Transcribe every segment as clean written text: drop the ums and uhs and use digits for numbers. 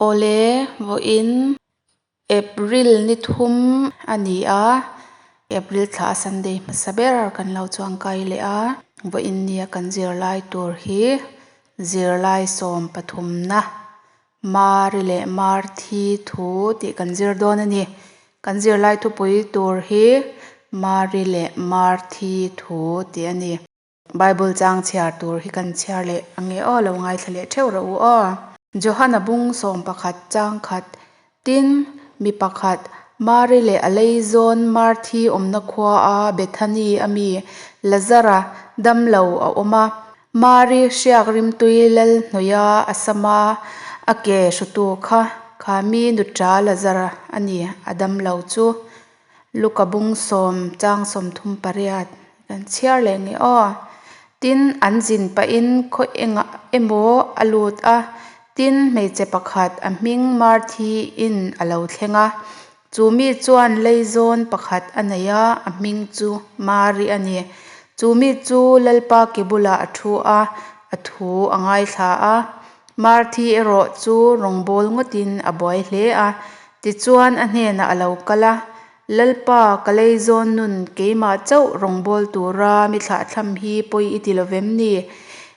Awle, vawiin April ni thum a ni a, April thla a Sunday hmasa ber kan lo chuangkai leh a, vawiin nia kan zirlai tur hi zirlai sawm pathumna Mari leh Marthi thu tih kan zir dawn a ni. Kan zirlai thupui tur hi Mari leh Marthi thu tih a ni. Bible chang chhiar tur hi kan chhiar leh ange aw, lo ngaithla leh theuh rawh u aw. Johana bung 11 chang khat, Tin, mi pakhat, Mari leh a lei zawn Marthi awmna khua a Bethany a mi Lazara damlo a awm a. Mari hriak rimtui lal hnawih a a sama a ke hrutu kha, kha mi nuṭa Lazara a ni, a damlo chu. Luka bung sawm chang 38 kan chhiar leh nge aw. Tin, an zin pahin khaw engah emaw a lut a, tin hmeichhe pakhat a hming Marthi in a lo thleng a. Chu mi chuan leizawn pakhat a nei a, a hming chu Mari a ni. Chu mi chu Lalpa ke bulah a thu a, a thu a ngaithla a. Marthi erawh chu rawngbâwl ngawtin a buai hle a. Tichuan a hnênah a lo kal a, Lalpa, ka lei zawn nun keimah chauh rawngbâwl tura mi thlahthlam hi pawi i ti lo vem ni?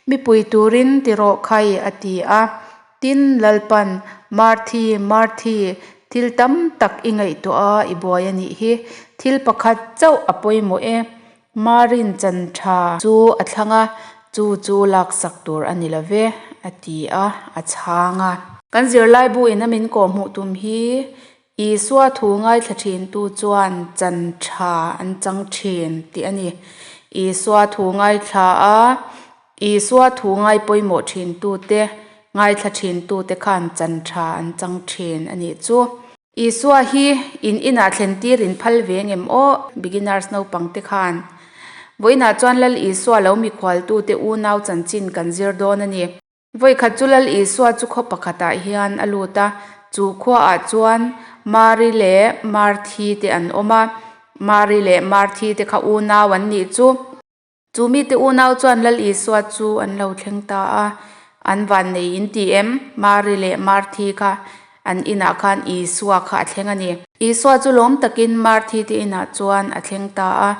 Mi pui turin ti rawh khai, a ti a. Tin, Lalpan, Marthi, Marthi, thil tam tak i ngaihtuah a, i buai a nih hi. Thil pakhat chauh a pawimawh e. Marin chan tha chu a thlang a, chu chu laksak tur a ni lo ve, a ti a, a chhang a. Kan zirlaibu ina min kawhhmuh tum hi Isua thu ngaithla thintu chuan chan tha an chang thin tih a ni. Isua thu ngaithla a, Isua thu ngai pawimawh thintute, ngaithla thintute khan chan tha an chang thin a nih chu. Isua hi in inah thlen tir in phal ve ngem aw, beginners naupang te khan. Vawiinah chuan Lal Isua lo mikhualtute unau chanchin kan zir dawn a ni. Vawikhat chu Lal Isua chu khaw pakhatah hian a lut a, chu khuaah chuan Mari leh Marthi te an awm a, Mari leh Marthi te kha unau an nih chu. Chu mite unau chuan Lal Isua chu an lo thleng ta a, an vannei in ti em? Mari leh Marthi kha an inah khan Isua kha a thleng a ni. Isua chu lawm takin Marthi te inah chuan a thleng ta a,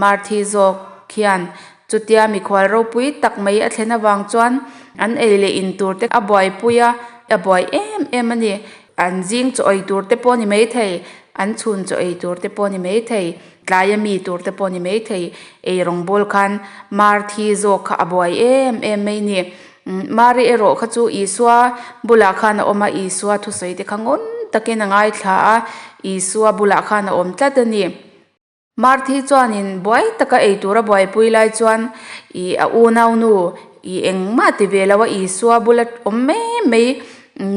Marthi zawk khian chutia mikhual ropui tak mai a thlen avang chuan an ei leh in tur te a buaipui a, a buai em em a ni. An zing chaw ei tur te pawh a ni maithei, an chhun chaw ei tur te pawh a ni maithei. Tlaia mi tur te pawh ni maithei, ei rawngbawl khan Marthi zawk kha a buai em em mai ni. Mari erawh kha chu Isua bulah khan a awm a, Isua thusawi te kha ngawn takin a ngaithla a, Isua bulah khan a awm tlat a ni. Marthi chuanin buai taka ei tura buaipui lai chuan ih a unaunu ih engmah ti ve lo a, Isua bula awm mai mai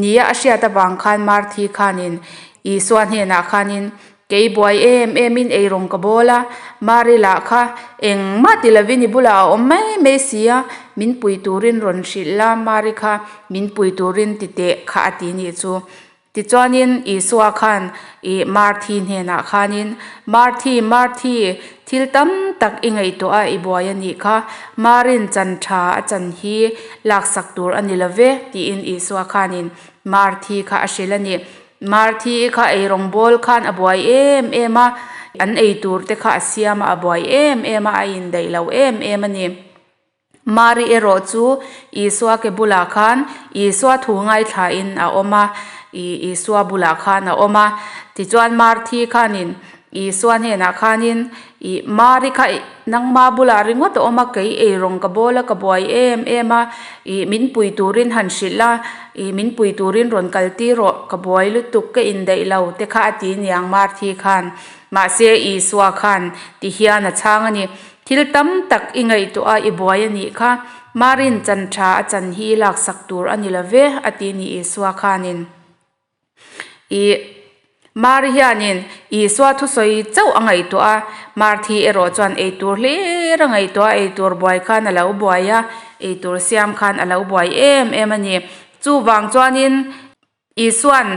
nia a hriat avang khan Marthi khanin Isua hnenah khanin Kei buai em em in eirawng ka bawl a, Mari lah kha engmah ti lovin i bulah a awm mai mai si a, min pui turin rawn hrilh la, Mari kha min pui turin ti teh kha a ti nih chu. Tichuanin Isua khan ih Marthi hnenah khanin, Marthi, Marthi, thil tam tak i ngaihtuah a i buai a nih kha, Marin chan tha a chan hi laksak tur a ni lo ve, tiin Isua khanin Marthi kha a hrilh a ni. Marthi kha eirawng bawl khan a buai em em a, an ei tur te kha a siam a, a buai em em a, a indaih lo em em a ni. Mari erawh chu Isua ke bulah khan Isua thu ngaithlain a awm a, ih Isua bulah khan a awm a. Tichuan Marthi khanin Isua hnenah khanin, Ih, Mari kha nangma bulah ringawt a awm a, kei eirawng ka bawl a, ka buai em em a, ih, min pui turin han hrilh a, ih, min pui turin rawn kal tir rawh, ka buai lutuk, ka indaih lo te kha a ti niang Marthi khan. Mahse, Isua khan ti hian a chhang a ni. Thil tam tak i ngaihtuah a, i buai a nih kha. Marin chan tha a chan hi laksak tur a ni lo ve, a ti ni Isua khanin. Ih, Mari hianin Isua thusawi chauh a ngaihtuah a, Marthi erawh chuan eitur hlir a ngaihtuah a, eitur buai khan a lo buai a, eitur siam khan a lo buai em em a ni. Chuvang chuanin Isua'n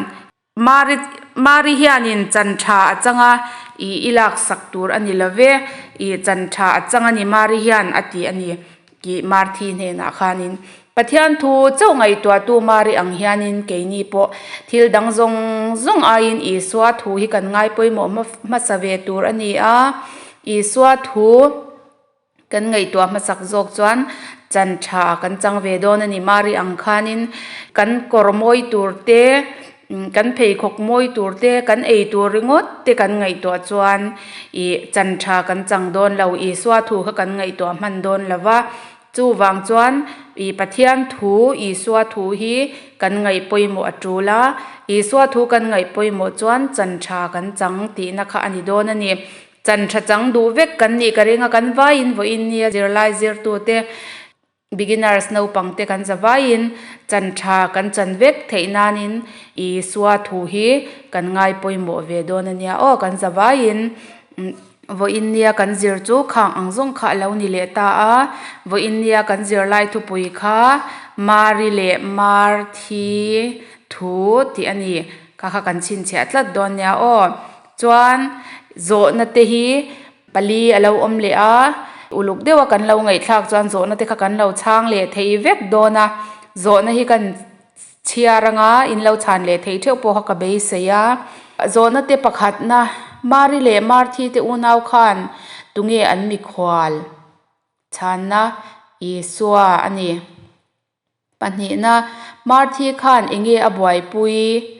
Mari Mari hianin chan tha a chang a, ih i laksak tur a ni lo ve, ih chan tha a chang a ni Mari hian a ti a ni. Tih Marthi hnenah khanin. Pathian thu chauh ngaihtuahtu Mari ang hianin keini pawh thil dang zawng zawng aiin Isua thu hi kan ngai pawimawh hmasa ve tur a ni a. Isua thu kan ngaihtuah hmasak zawk chuan chan tha kan chang ve dawn a ni. Mari ang khanin kan kawr mawi tur te, kan pheikhawk mawi tur te, kan ei tur ringawt te kan ngaihtuah chuan ih chan tha kan chang dawn lo. Isua thu kha kan ngaihtuah hman dawn lo va. Chuvang chuan i Pathian thu, Isua thu hi kan ngaih pawimawh a tul a, Isua thu kan ngaih pawimawh chuan chan tha kan chang tihna kha a ni dawn a ni. Chan tha chang duh vek kan nih ka ring a, kan vaiin vawiin nia zirlai zirtute, beginners naupang te kan za vaiin chan tha kan chan vek theih nanin Isua thu hi kan ngai pawimawh ve dawn a nia aw, kan za vaiin. Vawiin nia kan zir chu khang ang zawng kha a lo ni leh ta a, vawiin nia kan zir lai thupui kha Mari leh Marthi thu tih a ni, kha kha kan chhinchhiah tlat dawn nia aw. Chuan zawhna te hi pali a lo awm leh a, uluk deuha kan lo ngaihthlak chuan zawhna te kha kan lo chhang leh thei vek dawn a, zawhna hi kan Chhiar anga in lo chhan leh theih theuh pawh kha ka beisei a. Zawhna te pakhatna, Mari leh Marthi te unau khan tunge an mikhual? Chhanna, Isua a ni. Pahnihna, Marthi khan enge a buaipui?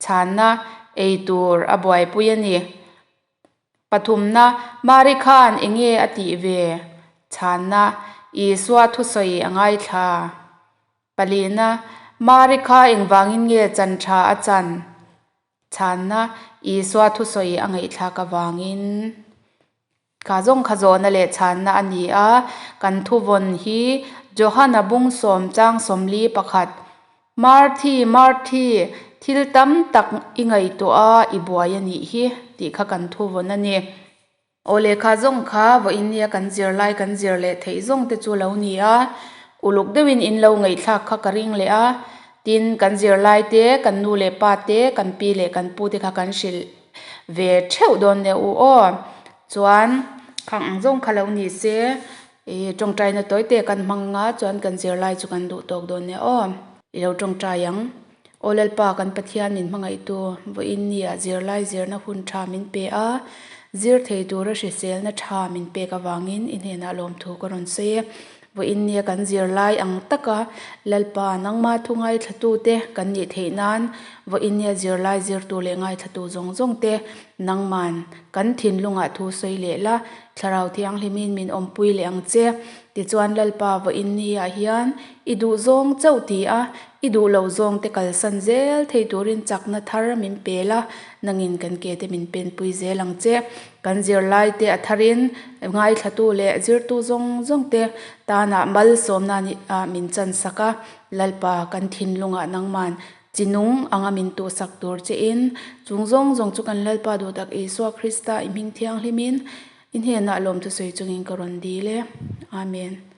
Chhanna, Eitur a buaipui a ni. Pathumna, Mari khan enge a tih ve? Chhanna, Isua thusawi a ngaithla. Palina, Mari kha engvangin nge chan tha a chan? Chhanna, Isua thusawi a ngaihthlak avangin. Kha zawng kha zawhna leh chhanna a ni a, kan thuvawn hi Johana bung sawm chang 44 Marthi, Marthi, thil tam tak i ngaihtuah a, i buai a nih hi, tih kha kan thuvawn a ni. Aw lehkha zawng kha vawiin nia kan zir lai kan zir leh theih zawng te chu lo ni a, uluk deuhin in lo ngaihthlak kha ka ring leh a, tin kan zir lai te kan nu leh pa te kan pi leh kan pu te kha kan hrilh ve theuh dawn nia u aw, chuan khang ang zawng kha lo ni se ih tawngtaina tawi te kan hmang anga chuan kan zir lai chu kan duh tawk dawn nia aw, i lo tawngtai ang. Aw Lalpa kan Pathian min hmangaihtu vawiin nia zirlai zirna hun tha min pe a, zir thei tura hriselna tha min pek avangin i hnenah lawmthu ka rawn sawi e. Vawiin nia kan zirlai ang taka Lalpa nangma thu ngaithlatute kan nih theih nan vawiin nia zirlai zirtu leh ngaithlatu zawng zawng te nangman kan thinlungah thu sawi leh la, Thlarau Thianghlimin min awmpui leh ang che. Tichuan Lalpa vawiin niah hian i duhzawng chauh ti a, I duh loh zawng te kalsan zel thei turin chakna thar min pel a, nangin kan ke te min penpui zel ang che. Kan zirlai te a tharin ngaithlatu leh zirtu zawng zawng te tanah malsawmna ah min chan sak a, Lalpa kan thinlungah nangman chi nung anga min tuhsak tur che in, chung zawng zawng chu kan Lalpa duhtak Isua Krista i hming thianghlimin i hnenah lawmthu sawi chungin ka rawn dil e. Amen.